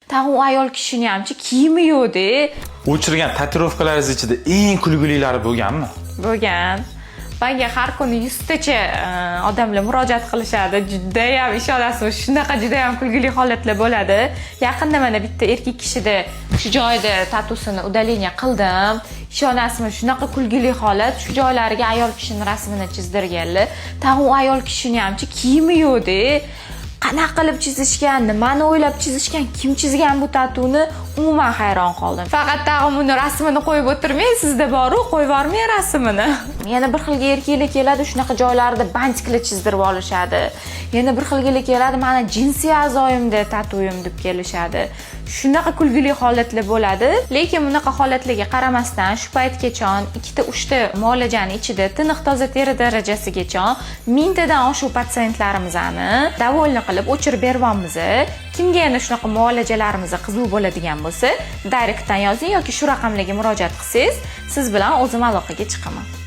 Tag'in u ayol kishini hamchi kiyimi yo'qda. O'chirgan tatuirovkalaringiz ichida eng kulgililari bo'lganmi? Bo'lgan. Manga har kuni 100 tacha odamlar murojaat qilishadi. Judayam, ishonasizmi, shunaqa judayam kulgili holatlar bo'ladi. Yaqinda mana bitta erkak kishida shu joyida tatusini удаление qildim. Ishonasizmi, shunaqa kulgili holat, shu joylariga ayol kishini rasmini chizdirganlar. Tag'in u ayol kishini hamchi kiyimi yo'qda. Qanaqa qilib chizishgan, nimani o'ylab chizishgan, kim chizgan bu tatuni, umuman hayron qoldim. Faqat tag'in buni rasmini qo'yib o'tirmang, sizda boru, qo'yib yubormang rasmini. Yana bir xilga erkaklar keladi, shunaqa joylarida бантик lar chizdirib olishadi. Yana bir xilgilar keladi, "Mani jinsiy a'zoyimda tatuyim" deb kelishadi. Shunaqa kulgili holatlar bo'ladi. Lekin bunaqa holatlarga qaramasdan, shu paytgacha ikkita, uchta muolajani ichida tiniq toza teri darajasigacha 1000 tadan oshiq patsientlarimizni довольны qilib o'chirib beryapmiz. Kimga yana shunaqa muolajalarimiz qiziq bo'ladigan bo'lsa, direktdan yozing yoki shu raqamlarga murojaat qilsangiz, siz bilan o'zim aloqaga chiqaman.